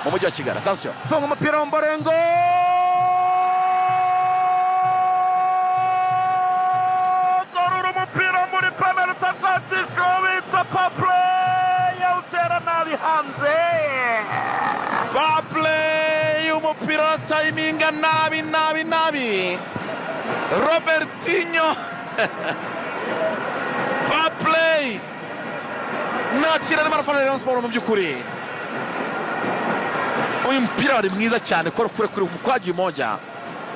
Mu mujyi wa Kigali, attention. Funga umupira wa Mborengo. Garura umupira muri penaliti, ashakisha uwo bita Paple, yawutera nabi hanze. Paple, umupira aratayiminga nabi nabi nabi. Robertinho Paple nta kintu arimo arafana Rayon Sport. Mu by'ukuri uyu mupira wari mwiza cyane kora kure kure mukwagiye umoja,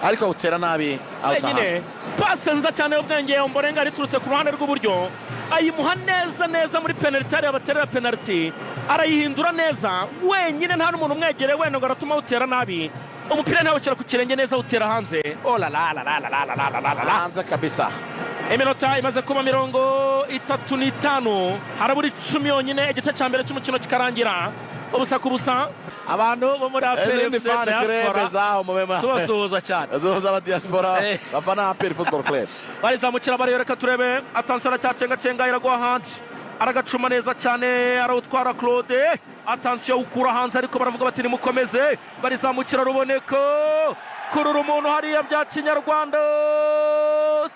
ariko awutera nabi, awuta Wenyine. hanze. Pase nziza cyane y'ubwenge, Omborenga riturutse ku ruhande rw'uburyo, ayimuha neza neza muri penaliti hariya baterera penaliti, arayihindura neza wenyine, nta n'umuntu umwegereye wenda ngo aratuma awutera nabi. Umupira ntawushyira ku kirenge neza, awutera hanze. Oh la la la la la la la la la la la! Hanze kabisa. Iminota imaze kuba 35, harabura 10 yonyine igice cya mbere cy'umukino kikarangira 0-0. Abantu bo muri APR Izindi FC fan club diaspora zaho mube tubasuhuza cyane. Zuhuza aba diaspora bafana APR Football Club. Barizamukira bariyo, reka turebe. Attention, aracyacengacenga, iragwa hanze, aragacuma neza cyane, arawutwara Claude. Attention, ukura hanze, ariko baravuga bati nimukomeze. Barizamukira, Ruboneka kurura umuntu hariya bya kinyarwanda.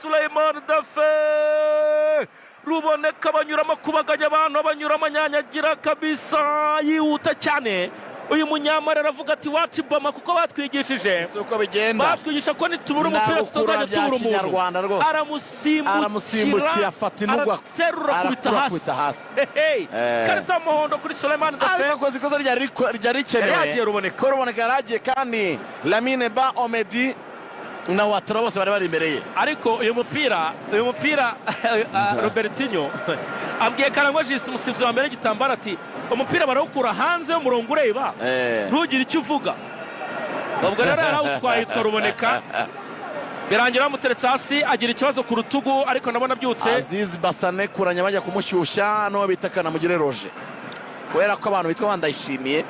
Suleiman Dafe, Ruboneka banyuramo kubaganya abantu, banyuramo anyanyagira kabisa, yihuta cyane. Uyu munyamara aravuga ati wacu bama, kuko batwigishije Si uko bigenda. Batwigisha ko nitubura umupira Nagukura tutazajya bya tubura umuntu. kinyarwanda rwose. Aramusimbukira. Aramusimbukira, afata intugu, araterura, akubita arakura, hasi. akubita hasi. Hey, karita y'umuhondo kuri Suleiman Ariko Dafe. akoze ikosa ryari rikenewe. Yari yagiye Ruboneka. Ko Ruboneka yari agiye, kandi Lamine Ba, Omedi na Watara bose bari bari imbere ye. Ariko uyu mupira Robertinho abwiye Karangwa Justin, umusifuzi wa mbere w'igitambaro, ati umupira barawukura hanze y'umurongo ureba, ntugire icyo uvuga. Ubwo rero yarawutwaye, yitwa Ruboneka, birangira bamuteretse hasi, agira ikibazo ku rutugu, ariko ndabona abyutse. Aziz Basane kuranya bajya kumushyushya n'uwo bita Kanamugire Roje, kubera ko abantu bitwa ba Ndayishimiye,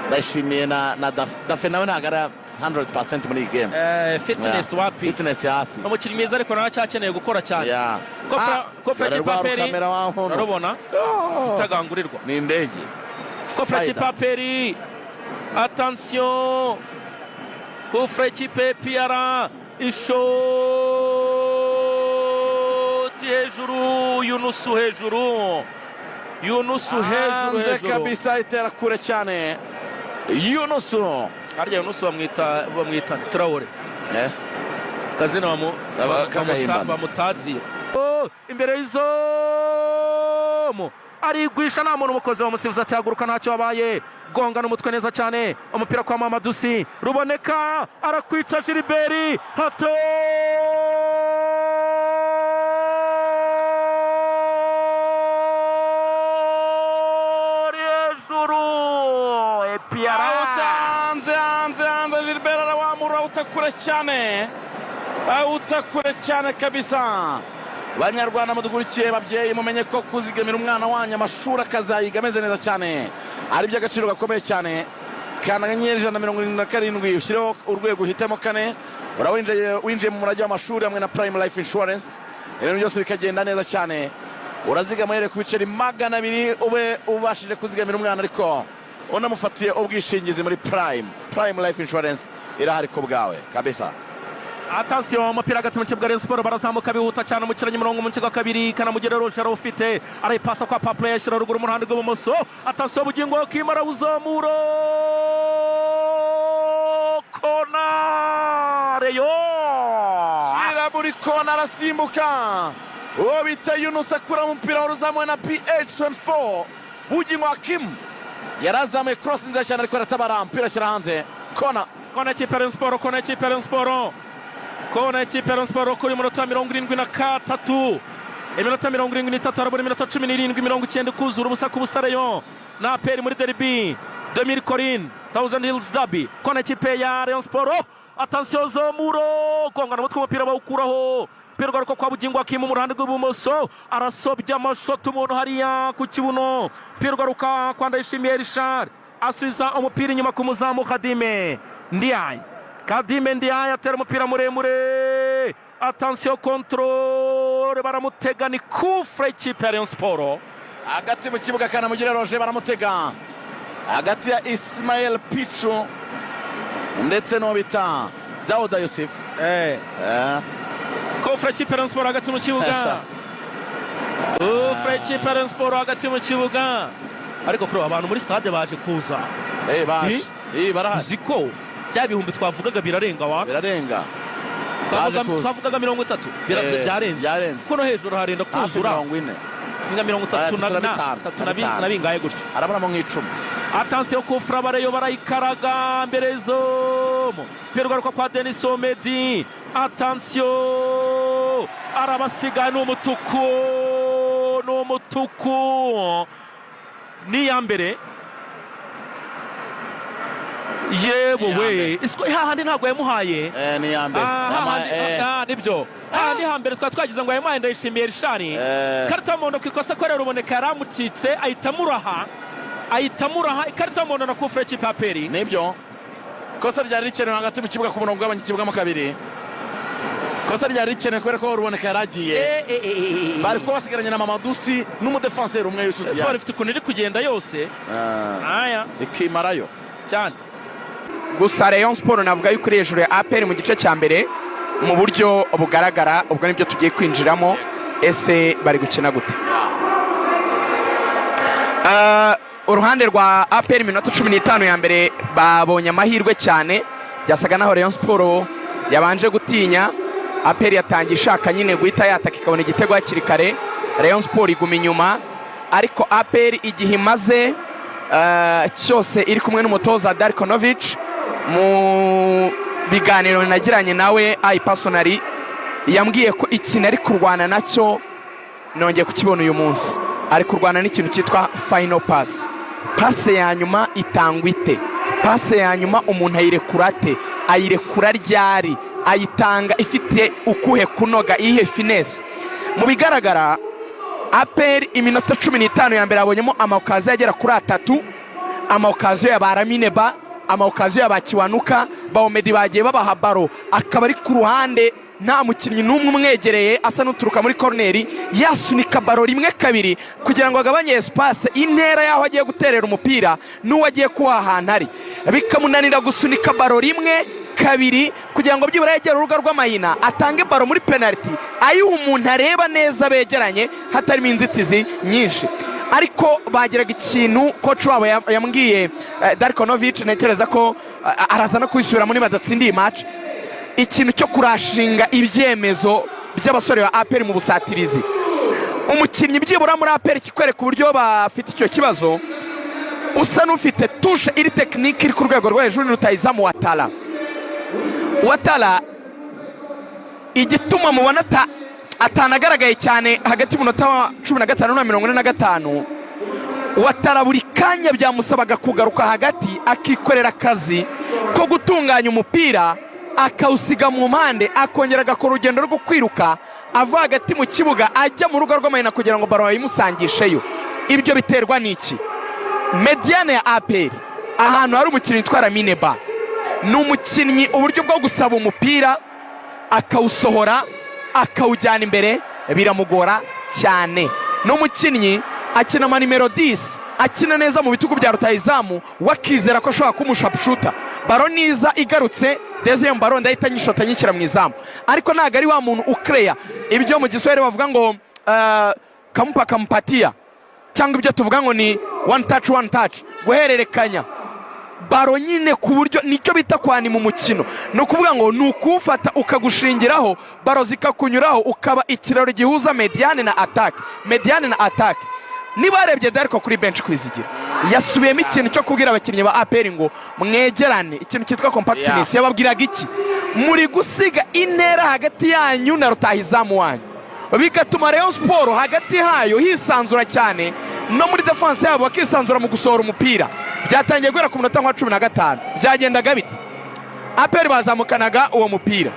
Ndayishimiye na Dafe nawe ntabwo ari 100% muri iyi game. Fitness wapi. Fitness hasi. Umukinnyi mwiza, ariko nawe acyakeneye gukora cyane. Kofra Dore rwa cy'ipe APR. rukamera wa nkono. Urarubona? Oh, itagangurirwa. Ni indege. Kofra Spider. cy'ipe APR, attention, kufra ikipe APR, ishoti hejuru, Yunusu hejuru, Yunusu hejuru. Hanze. Hejuru. Kabisa, itera kure cyane Yunusu. Harya Yunusu bamwita Traore? Kazina Kagahimbano. Bamutaziye. Oh, imbere y'izomu arigwisha, nta muntu umukozi wa musifuzi atihaguruka, ntacyo wabaye. Gonga n'umutwe neza cyane, umupira kwa Mamadusi. Ruboneka arakwica, Gilbert hato. Hejuru APR. Awutanze hanze, hanze. Gilbert arawamura, awuta kure cyane, awuta kure cyane kabisa. Banyarwanda mudukurikiye, babyeyi, mumenye ko kuzigamira umwana wanyu amashuri akazayiga ameze neza cyane ari iby'agaciro gakomeye cyane. Kanda *177 ushyireho urwego, uhitemo 4, uraba winjiye mu murage w'amashuri hamwe na Prime Life Insurance, ibintu byose bikagenda neza cyane. Urazigama uhereye ku biceri 200, ube ubashije kuzigamira umwana ariko unamufatiye ubwishingizi muri Prime Life Insurance, irahari ku bwawe kabisa. Attention, umupira hagati mu kibuga, Rayon Sport barazamuka bihuta cyane. Umukinnyi umurongo mu kigo kabiri, Kanamugire Roje arawufite, arayipasa kwa Paple, yashyira ruguru mu ruhande rw'ibumoso. Attention, Bugingo Kima arawuzamura, kona Rayon. Shyira muri kona, arasimbuka uwo bita Yunus, akura umupira wari uzamuwe na PH24. Bugingo Hakimu yarazamuye cross nziza cyane, ariko aratabara, umupira ashyira hanze, kona. Kona ikipe ya Rayon Sport, kona ikipe ya Rayon Sport, kona ikipe ya Rayon Sport kuri minota 73. Iminota 73, harabura iminota 17, 90 kuzura. 0-0 Rayon na APR muri derby de Mille Collines, Thousand Hills Derby. Kona ikipe ya Rayon Sport, attention, Zomuro gongana umutwe, umupira bawukuraho. Umupira ugaruka kwa Bugingo Hakimu mu ruhande rw'ibumoso, arasobya amashoti umuntu hariya ku kibuno. Umupira ugaruka kwa Ndayishimiye Richard, asubiza umupira inyuma ku muzamu Kadime Ndiaye. Kadime Ndiaye atera umupira muremure, attention, contrôle, baramutega, ni kufure ikipe ya Rayon Sport. Hagati mu kibuga, Kanamugire Roje baramutega. Hagati ya Ismail Pichu ndetse n'uwo bita Dauda Yusuf. Coup franc ikipe ya Rayon Sport hagati mu kibuga. Esa. Coup franc ikipe ya Rayon Sport hagati mu kibuga, ariko kuri abantu muri stade baje kuza. Baje. Barahari. Uzi ko bya bihumbi twavugaga birarenga wa? Birarenga. Baje kuza. Twavugaga 30. Byarenze. Byarenze. Kuko no hejuru harenda Hafi kuzura. 40. Nka 30 Tatu na bitanu. tatu Na na bitanu. na bingahe gutyo. Araburamo nk'icumi. Attention, coup franc, bareyo barayikaraga mbere zo umupira ugaruka kwa Denis Omedi. Attention, arabasiga, ni umutuku, ni umutuku, ni iya mbere. Yewe we, isiko hahandi ntabwo yamuhaye. Ni iya mbere. Hahandi. Nibyo, hahandi hambere twari twagize ngo yamuhaye Ndayishimiye Richard. Ikarita y'umuhondo ku ikosa ko rero Ruboneka yaramucitse, ahita amuraha, ahita amuraha ikarita y'umuhondo na coup franc y'ikipe ya APR. Nibyo, kosa ryari rikenewe hagati mu kibuga ku murongo ugabanya ikibuga mo kabiri. Kosa ryari rikenewe kubera ko Ruboneka yari agiye, bari kuba basigaranye na Mamadusi n'umudefanseri umwe, Yusufu Siporo Diane. ifite ukuntu iri kugenda yose aya. Ikimarayo. Cyane. Gusa Rayon Sport navuga yuko iri hejuru ya APR mu gice cya mbere mu buryo bugaragara. Ubwo nibyo tugiye kwinjiramo, ese bari gukina gute? Uruhande rwa APR, iminota 15 ya mbere babonye amahirwe cyane. Byasaga naho Rayon Sport yabanje gutinya. APR yatangiye ishaka nyine guhita yataka ikabona igitego hakiri kare. Rayon Sport iguma inyuma, ariko APR igihe imaze cyose iri kumwe n'umutoza Darko Novic, mu biganiro nagiranye nawe ayi personally, yambwiye ko ikintu ari kurwana nacyo nongeye kukibona uyu munsi. Ari kurwana n'ikintu cyitwa final pass. Passe ya nyuma itangwa ite? Passe ya nyuma umuntu ayirekura ate? Ayirekura ryari? Ayitanga ifite ukuhe kunoga, iyihe finesse? Mu bigaragara, APR iminota 15 ya mbere yabonyemo ama occasion agera kuri atatu, ama occasion ya ba Lamine Ba, ama occasion ya ba Kiwanuka, ba Omedi. Bagiye babaha ballon, akaba ari ku ruhande, nta mukinnyi n'umwe umwegereye, asa n'uturuka muri koroneri, yasunika ballon rimwe, kabiri, kugira ngo agabanye espace, intera y'aho agiye guterera umupira n'uwo agiye kuha ahantu ari. Bikamunanira gusunika ballon rimwe, kabiri, kugira ngo byibura yegere urubuga rw'amahina, atange ballon muri penaliti, ayiha umuntu areba neza begeranye, hatarimo inzitizi nyinshi. Ariko bagiraga ikintu coach wabo yambwiye, Darko Novic, ntekereza ko araza no kubisubiramo niba badatsindiye match, ikintu cyo kurashinga ibyemezo by'abasore ba APR mu busatirizi. Umukinnyi byibura muri APR kikwereka uburyo bafite icyo kibazo, usa n'ufite touche iri technique iri ku rwego rwo hejuru, ni rutayizamu Watara. Watara, igituma mubona atanagaragaye cyane hagati y'umunota wa 15 na 45, Watara buri kanya byamusabaga kugaruka hagati akikorera akazi ko gutunganya umupira, akawusiga mu mpande, akongera agakora urugendo rwo kwiruka ava hagati mu kibuga ajya mu rugo rw'amahina kugira ngo ballon bayimusangisheyo. Ibyo biterwa n'iki? Médiane ya APR, ahantu hari umukinnyi witwa Lamine Ba, ni umukinnyi uburyo bwo gusaba umupira akawusohora akawujyana imbere biramugora cyane. Ni umukinnyi akina ama nimero 10, akina neza mu bitugu bya rutayizamu, wakizera ko ashobora kuba umusharpshooter. Ballon niza igarutse, deuxième ballon ndahita nyishota nyishyira mu izamu, ariko ntabwo ari wa muntu ukereya ibyo mu Giswahili bavuga ngo kampa kampatia, cyangwa ibyo tuvuga ngo ni one touch, one touch, guhererekanya ballon nyine ku buryo nicyo bita kwani mu mukino. Ni ukuvuga ngo ni ukuwufata ukagushingiraho, ballon zikakunyuraho, ukaba ikiraro gihuza médiane na attaque, médiane na attaque. Niba warebye Darko kuri bench, Kwizigira yasubiyemo ikintu cyo kubwira abakinnyi ba APR ngo mwegerane, ikintu cyitwa compactness. Yababwiraga iki? Muri gusiga intera hagati yanyu na rutahizamu wanyu, bigatuma Rayon Sport hagati hayo hisanzura cyane, no muri défense yabo bakisanzura mu gusohora umupira. Byatangiye guhera ku munota nka 15. Byagendaga bite? APR bazamukanaga uwo mupira,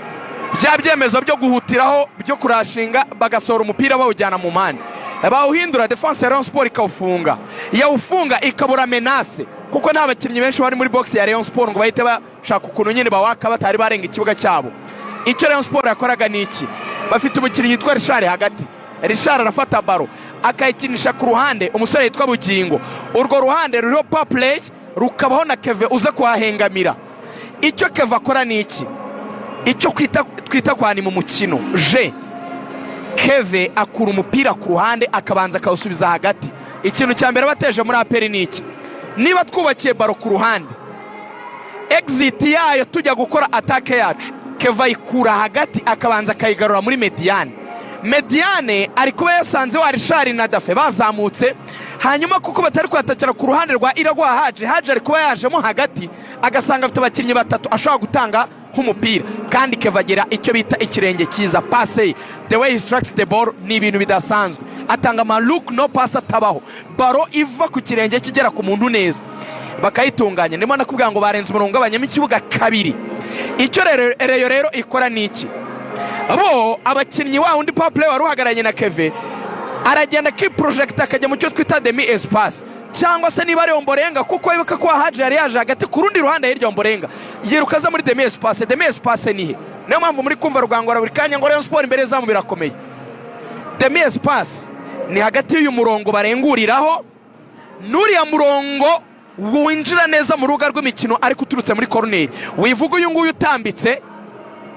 bya byemezo byo guhutiraho, byo kurashinga, bagasohora umupira bawujyana mu mpande, bawuhindura, défense ya Rayon Sport ikawufunga, yawufunga ikabura menace, kuko nta bakinnyi benshi bari muri box ya Rayon Sport ngo bahite bashaka ukuntu nyine bawaka batari barenga ikibuga cyabo. Icyo Rayon Sport yakoraga ni iki? Bafite umukinnyi witwa Richard hagati. Richard arafata ballon. Akayikinisha ku ruhande umusore yitwa Bugingo. Urwo ruhande ruriho Paplay, rukabaho na Keve uza kuhahengamira. Icyo Keve akora ni iki? Icyo twita kwani mu mukino je, Keve akura umupira ku ruhande, akabanza akawusubiza hagati. Ikintu cya mbere bateje muri APR ni iki? Niba twubakiye ballon ku ruhande, exit yayo tujya gukora attaque yacu, Keva ayikura hagati, akabanza akayigarura muri médiane. Médiane ari kuba yasanze wa Richard na Dafe bazamutse, hanyuma kuko batari kuhatakira ku ruhande rwa Iragwa Haje, Haje ari kuba yajemo hagati, agasanga afite abakinnyi batatu ashobora gutanga nk'umupira. Kandi Keva agira icyo bita ikirenge cyiza, passe ye, the way he strikes the ball, ni ibintu bidasanzwe. Atanga ama look no pass atabaho, ballon iva ku kirenge kigera ku muntu neza, bakayitunganya. Ndimo nakubwira ngo barenze umurongo ugabanyamo ikibuga kabiri. Icyo rero Rayon rero ikora ni iki? Bo abakinnyi, wa undi Paplay wari uhagararanye na Keve aragenda akiprojecta, akajya mu cyo twita demi espace, cyangwa se niba ari Omborenga, kuko wibuka ko Haje yari yaje hagati ku rundi ruhande hirya, Omborenga yiruka aza muri demi espace. Demi espace ni he? Niyo mpamvu muri kumva Rugangura buri kanya ngo Rayon Sport imbere zamu birakomeye. Demi espace ni hagati y'uyu murongo barenguriraho n'uriya murongo winjira neza mu rubuga rw'imikino ariko uturutse muri koroneri. Wivuga uyu nguyu utambitse,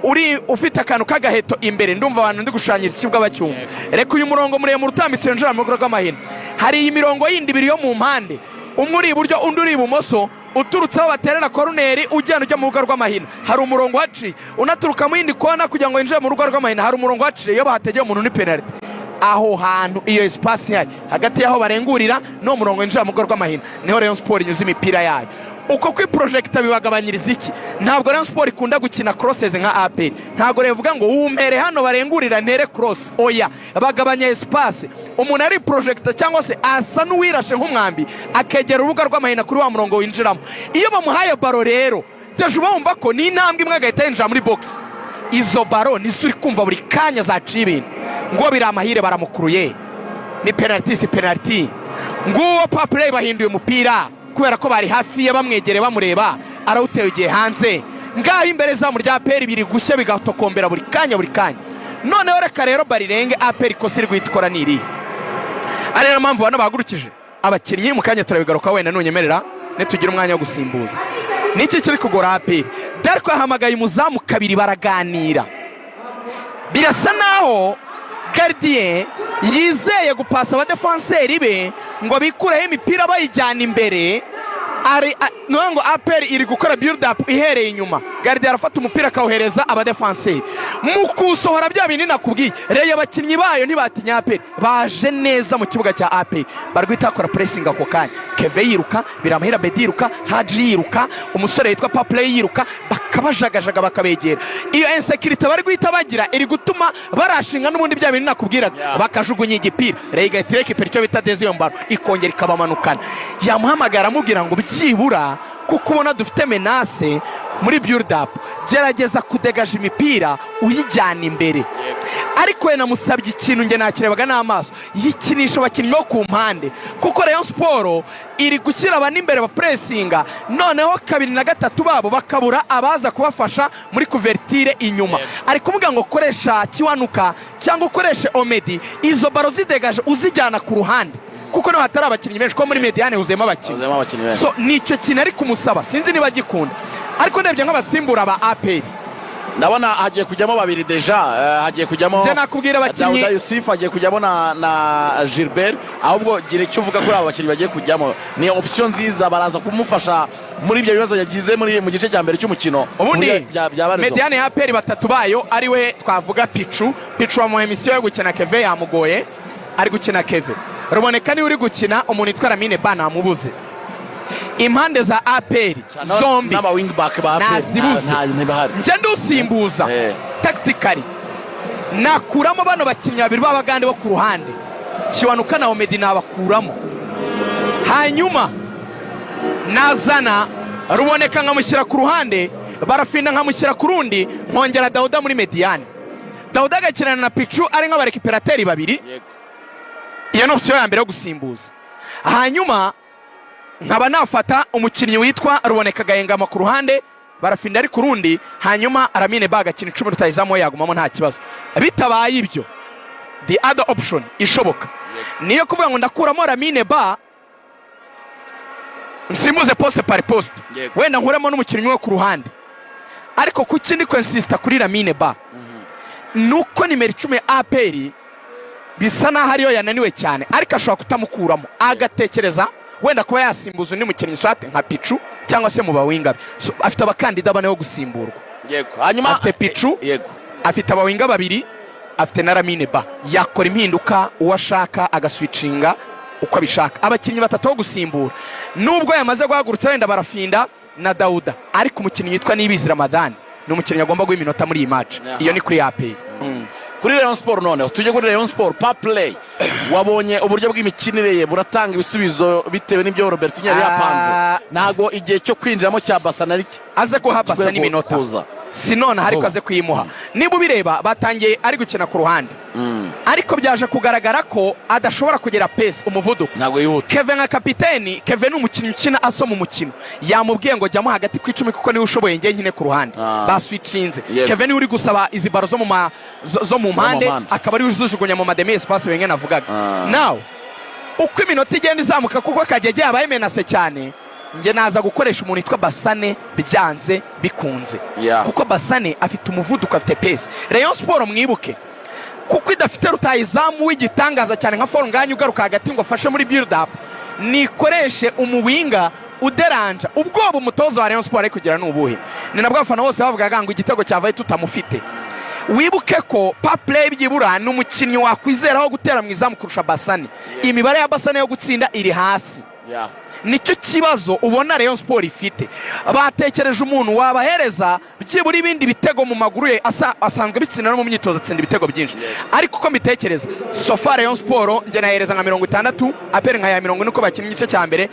uri ufite akantu k'agaheto imbere. Ndumva abantu ndi gushushanyiriza ikibuga bacyumva. Reka uyu murongo muremure utambitse winjira mu rubuga rw'amahina. Hari iyi mirongo yindi ibiri yo mu mpande, umwe uri iburyo, undi uri ibumoso. Uturutse aho baterera koroneri ugenda ujya mu rubuga rw'amahina, hari umurongo uhaciye. Unaturuka mu yindi kona kugira ngo winjire mu rubuga rw'amahina, hari umurongo uhaciye. Iyo bahategeye umuntu ni penaliti. Aho hantu, iyo espace yayo hagati y'aho barengurira n'uwo murongo winjira mu rubuga rw'amahina, niho Rayon Sport inyuze imipira yayo. Uko kwiprojecta bibagabanyiriza iki? Ntabwo Rayon Sport ikunda gukina crosses nka APR. Ntabwo rivuga ngo wumpere hano barengurira ntere cross, oya. Bagabanya espace, umuntu ari projecta cyangwa se asa n'uwirashe nk'umwambi, akegera urubuga rw'amahina kuri wa murongo winjiramo. Iyo bamuhaye ballon rero, déjà uba wumva ko ni intambwe imwe agahita yinjira muri box. Izo ballon nizo uri kumva buri kanya zaciye ibintu, ngo biri amahire baramukuruye, ni penaliti si penaliti, nguwo Paplay bahinduye umupira kubera ko bari hafi ye, bamwegereye, bamureba, arawuteye ugiye hanze. Ngaho imbere izamu rya APR biri gushya, bigatokombera buri kanya, buri kanya. Noneho reka rero barirenge. APR ikosa iri guhita ikora ni irihe? Ari nayo mpamvu bano bahagurukije abakinnyi. Mu kanya turabigaruka wenda nunyemerera, nitugira umwanya wo gusimbuza. Niki kiri kugora APR? Darko yahamagaye umuzamu kabiri baraganira. Birasa naho gardien yizeye gupasa abadefanseri be ngo bikureho imipira bayijyana imbere. Ari ni ngo APR iri gukora build up ihereye inyuma. Gardien arafata umupira akawuhereza abadefanseri mu kuwusohora. Bya bindi nakubwiye, Rayon abakinnyi bayo ntibatinya APR, baje neza mu kibuga cya APR, bari guhita bakora pressing ako kanya. Keve yiruka, Biramahire Abedi yiruka, Haji yiruka, umusore yitwa Paplay yiruka, bakabajagajaga, bakabegera. Iyo insécurité bari guhita bagira iri gutuma barashinga n'ubundi bya bintu nakubwiraga, bakajugunya igipira, Rayon igahita irécupéra icyo bita deuxième ballon, ikongera ikabamanukana. Yamuhamagara amubwira ngo byibura kuko ubona dufite menace muri build up, gerageza kudegaja imipira uyijyana imbere. Ariko we namusabye ikintu njye nakirebaga n'amaso, yikinisha abakinnyi bo ku mpande, kuko Rayon Sport iri gushyira abane imbere bapressinga, noneho kabiri na gatatu babo bakabura abaza kubafasha muri couverture inyuma. Ari kumubwira ngo koresha Kiwanuka cyangwa ukoreshe Omedi, izo ballon zidegaje uzijyana ku ruhande, kuko niho hatari abakinnyi benshi, kuko muri médiane huzuyemo abakinnyi. Huzuyemo abakinnyi benshi. So nicyo kintu ari kumusaba, sinzi niba agikunda. Ariko ndebye nk'abasimbura ba APR, Ndabona hagiye kujyamo babiri déjà, hagiye kujyamo Njye nakubwira abakinnyi- Dauda Yussif, hagiye kujyamo na Gilbert. Ahubwo gira icyo uvuga kuri aba bakinnyi bagiye kujyamo. Ni option nziza, baraza kumufasha muri ibyo bibazo yagize muri mu gice cya mbere cy'umukino. Ubundi Muri bya Barizo. Médiane ya APR batatu bayo ari we twavuga Pichu. Pichu wamuhaye mission yo gukina Keve, yamugoye, ari gukina Keve. Ruboneka niwe uri gukina, umuntu witwa Lamine Ba namubuze. Impande za APR zombi n'aba wing back ba APR nazibuze. Ntibahari. Njye ndusimbuza tactically, nakuramo bano bakinnyi babiri b'abagande bo ku ruhande, Kiwanuka na Omedi, nabakuramo, hanyuma nazana Ruboneka nkamushyira ku ruhande, Barafinda nkamushyira ku rundi, nkongera Dawuda muri médiane, Dawuda agakinana na Picu ari nk'abarécupérateur babiri. Iyo ni option ya mbere yo gusimbuza. Hanyuma nkaba nafata umukinnyi witwa Ruboneka agahengama ku ruhande, Barafinda ari ku rundi, hanyuma Lamine Ba agakina 10, rutayizamu we yagumamo nta kibazo. Bitabaye ibyo, the other option ishoboka Niyo kuvuga ngo ndakuramo Lamine Ba, nsimbuze poste par poste, wenda nkuremo n'umukinnyi wo ku ruhande. Ariko kuki ndi kwinsista kuri Lamine Ba? Nuko nimero 10 APR bisa n'aho ariyo yananiwe cyane, ariko ashobora kutamukuramo, agatekereza wenda kuba yasimbuza undi mukinnyi, soit nka Pichu cyangwa se mu bawinga be. So, afite abakandida bane bo gusimburwa. Hanyuma Afite Pichu, afite abawinga babiri, afite na Lamine Ba. Yakora impinduka uwo ashaka, agaswicinga uko abishaka. Abakinnyi batatu bo gusimbura, nubwo yamaze guhagurutsa wenda Barafinda na Dauda, ariko umukinnyi witwa Niyibizi Ramadhan ni umukinnyi agomba guha iminota muri iyi match. Iyo ni kuri APR. Kuri Rayon Sport noneho, tujye kuri Rayon Sport. Paplay, wabonye uburyo bw'imikinire ye buratanga ibisubizo bitewe n'ibyo Robertinho yari yapanze? Ntabwo igihe cyo kwinjiramo cya Basa nari Aze guha Basa kikwiye n'iminota kuza. Si nonaha, ariko Vuba. aze kuyimuha. Niba ubireba, batangiye ari gukina ku ruhande, ariko byaje kugaragara ko adashobora kugera pace, umuvuduko. Ntabwo yihuta. Keve nka kapiteni, Keve ni umukinnyi ukina asoma umukino, yamubwiye ngo jyamo hagati ku 10 kuko niwe ushoboye, njye nkine ku ruhande. Baswicinze. Keve niwe uri gusaba izi ballon zo mu mpande, mpande. akaba ariwe uzijugunya mu ma demi espace bimwe navugaga. Nawe uko iminota igenda izamuka, kuko Kagege yabaye menacé cyane, njye naza gukoresha umuntu witwa Basane byanze bikunze, kuko Basane afite umuvuduko, afite pace. Rayon Sport, mwibuke, kuko idafite rutayizamu w'igitangaza cyane nka Fall Ngagne ugaruka hagati ngo afashe muri build up, nikoreshe umuwinga uderanja. Ubwoba umutoza wa Rayon Sport ari kugira ni ubuhe? Ni nabwo abafana bose bavugaga ngo igitego cyavaye tutamufite. Wibuke ko Paplay byibura ni umukinnyi wakwizeraho gutera mu izamu kurusha Basane. Imibare ya Basane yo gutsinda iri hasi. Nicyo kibazo ubona Rayon Sport ifite. Batekereje umuntu wabahereza byibura ibindi bitego mu maguru ye, asanzwe abitsinda no mu myitozo, atsinda ibitego byinshi. Ariko uko mbitekereza, so far Rayon Sport njye nahereza nka 60, APR nka ya 40 uko bakinnye igice cya mbere.